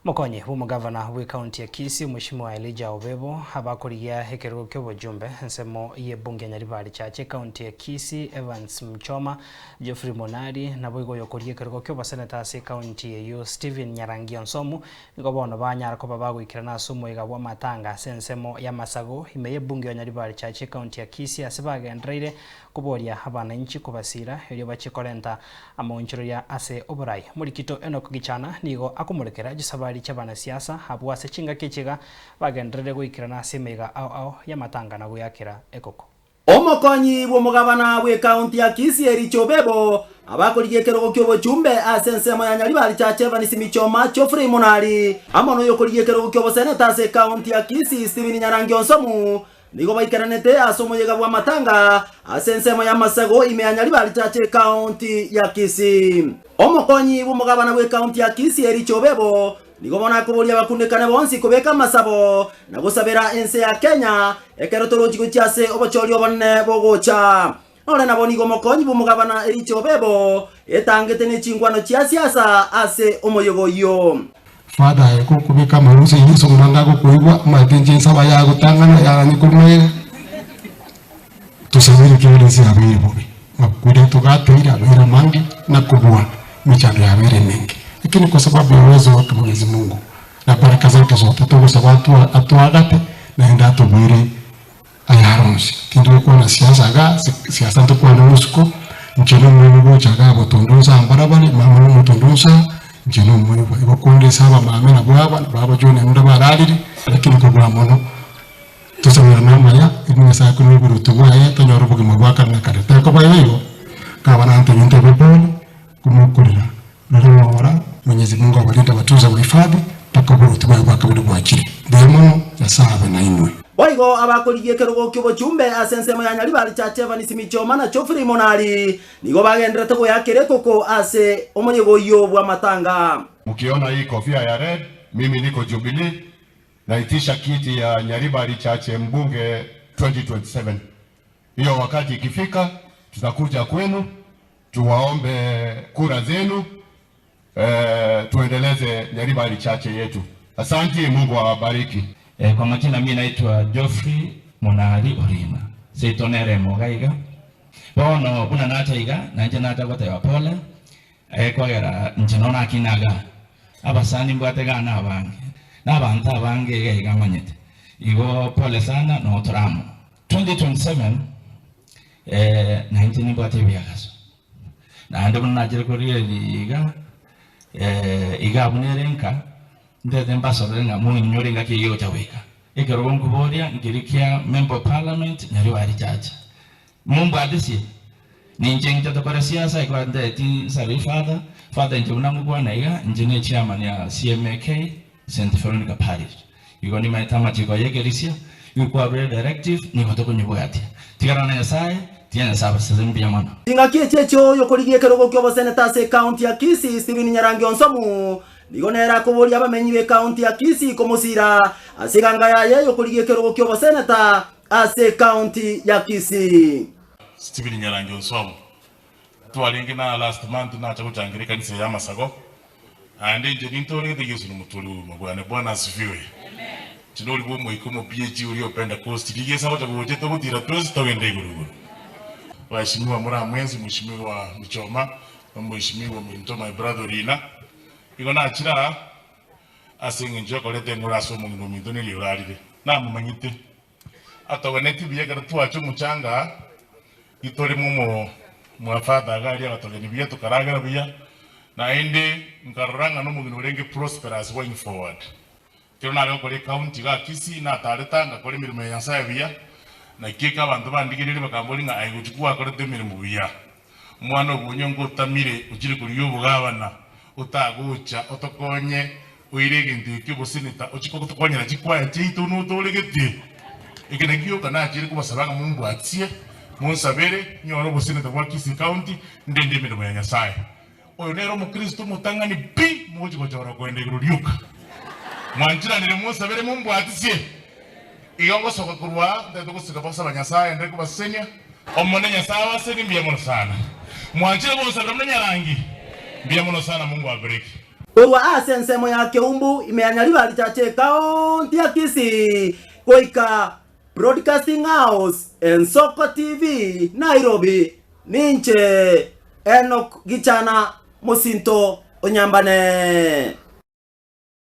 Mokonyi bw'omogavana bw'ecounty ya Kisii Omweshimiwa Elijah Obebo abakorigia ekerogo ki'obojumbe ensemo y'ebunge ya Nyaribari Chache ecounty ya Kisii Evans Mchoma, Geoffrey Monari naboigo oyokorigia ekerogo ki'oboseneta ase ecounty eyio Stephen Nyarangi Onsomu nigo bono banyara koba bagoikerana ase omoyega bw'amatanga ase ensemo y'amasago ime y'ebunge ya Nyaribari Chache ecounty ya Kisii ase bagendereire Koboria abananchi kobasiira, erio bachie korenta amaonchoreria ase oborai. Morikito Enock Gichana nigo akomorekera chisabari chi'abanasiasa abwo ase chingaki echi iga bagenderere goikerana ase emeiga ao ao y'amatanga na goeakera ekoko. Omokonyi bw'omogabana bw'ekaunti ya Kisii Ericha Obebo abakorigia ekerogo ki'obochumbe ase ensemo ya Nyaribari Chache Evans Michoma Geoffrey Monari amo noyokorigia ekerogo ki'oboseneta ase ekaunti ya Kisii Stephen Nyarangi Onsomu Nigo baikaranete ase omoyega bw'amatanga ase ensemo y'amasago ime ya Nyaribari Chache ekaunti ya Kisii. Omokonyi bw'omogabana bw'ekaunti ya Kisii Ericha Obebo nigo bono akoboria abakundekane bonsi kobeka amasabo na gosabera ense ya Kenya ekero torochi gochia ase obochori obonene bogocha. Nore nabo nigo omokonyi bw'omogabana Ericha Obebo etangete ne chinkwano chia siasa ase omoyega oyio. Father aye gokobeka amarusa Yeso omwana agokoigwa omanyete inche nsaba yagotang'ana yaranye korwa magega tosabere ekiagera ense yabeire bobe makuria togateire abeire amange na kobua emechando yabeire emenge lakini kwa sababu ya uwezo wake Mwenyezi Mungu na baraka zake zote togosaba atwa atwagate naende atobuere Ayare onsi, tindi gokwana siasa igaa, siasa ntokwane mosuko, inche nomwana ogocha igaa botondo nsa mbarabare, mama nomotondo nsa, inche nomoigwa. Igo konde ase abamame nabwo aba, nabo aba John Onda bararire, lakini kobua mono, tosaberane amaya, erinde Nyasaye akorwe oboruoti bwaye, tonyore obogima bwa kare na kare. Tekoba iga igo, gavana antebia ntebe pole, komokorera, rora ng'ora, Mwenyezi Mungu abarinde abatunze abahifadhi, mpaka oboruoti bwaye bwa kabere bwachire. Mbuya mono, Nyasaye abe nainwe. Boigo abakorigia ekerogo ki'obochumbe ase ensemo ya Nyaribari Chache Evans Michoma na Geoffrey Monari nigo bagendererete goeakera ekoko ase omoyega oyio bw'amatanga. Mkiona hii kofia ya red, mimi niko Jubilee, naitisha kiti ya Nyaribari Chache mbunge 2027. Hiyo wakati ikifika, tutakuja kwenu tuwaombe kura zenu, eh, tuendeleze Nyaribari Chache yetu. Asanti, Mungu awabariki. Eh, kwa majina mi naitwa Geoffrey Monari Orina seito nere moga iga bono buna nacha iga nainche nacha goteba pole eh, kwagera inche no nakinaga abasani mbwate gana abange na abanto abange iga iga manyete igo pole sana no toramo 2027 eh, nainche nimbwate ebiagaso Naende buna nachire korigereria iga, iga abwo nere nka, ntete mbasorore ng'a moinyore engaki eyio egocha goika. Ekerogo nkoboria nkeria kia Member of Parliament Nyaribari Chacha. Mombwatisie, ninche ngicha tokore siasa ekero nteti nsabe father, father inche buna ngokwana iga, inche ne chairman ya CMAK St. Veronica Parish. Igo nimaete amachiko y'ekerisia, igo kwarure directive, nigo tokonyebwatia. Tigana na Nyasaye, tiga Nyasaye abasese mbuya mono. Chingaki echi echio oyokorigia ekerogo ki'oboseneta ase ekaunti ya Kisii Stephen Nyarangi Onsomu nigo nere akoboria abamenyi b'ekaunti ya Kisii komosira ase eganga yaye y'okorigia ekerogo ki'oboseneta ase ekaunti ya Kisii. Stephen Nyarangi Onsomu, Twarenge na last month nacha gochangera ekanisa ya amasago, naende inche nintoregete Yesu nomotori bw'obogima bwane. Bwana asifiwe. Inche nori bw'omoika omoPH oria o Pentecost, riria Yesu agocha gocha togotira twensi togende igoro igoro. Waheshimiwa more mwensi, Mheshimiwa Michoma, na Mheshimiwa ominto my brother Orina, igo nachire aa ase eng'encho yokoreta eng'ora ase omong'ina ominto neria orarire. Namomanyete. Atogeneti buya ekero twacha omochanga aa, Ritore momo mwa father iga aria agatogenia buya tokaragera buya naende nkarora ng'a nomogina orenge prosperous going forward. Ekero nare gokora ecounty igaa Kisii natarete ngakora emeremo ya Nyasaye buya naki eke abanto bandigereire bakamboria ng'a aye gochia gwakorete emeremo buya omwana obonye ngotamire ochire korigia obogabana otagocha otokonye oire egento ekio oboseneta ochie gotokonyera chikwaya chiaito notoregete. Eke nakio gioka nachire kobasaba ng'a mombwatie, monsabere, nyore oboseneta bwa Kisii County, ndende emeremo ya Nyasae. Oyo nere omokristo omotang'ani pi mogochia gochora okoenda igoro rioka. Mwanchiranire monsabere mombwatisie. Iga ngosoka korwa aa, ntagete gosika gosaba Nyasae aenderere kobasesenia. Omonene Nyasae abasesenie mbuya mono sana. Mwanchire gonsabera buna nyarangi? Mbuya mono sana Mungu awabariki. Korwa ase ensemo ya Keumbu ime ya Nyaribari Chache ekaonti ya Kisii goika Broadcasting House, Ensoko TV, Nairobi, ninche Enock Gichana mosinto o Nyambane.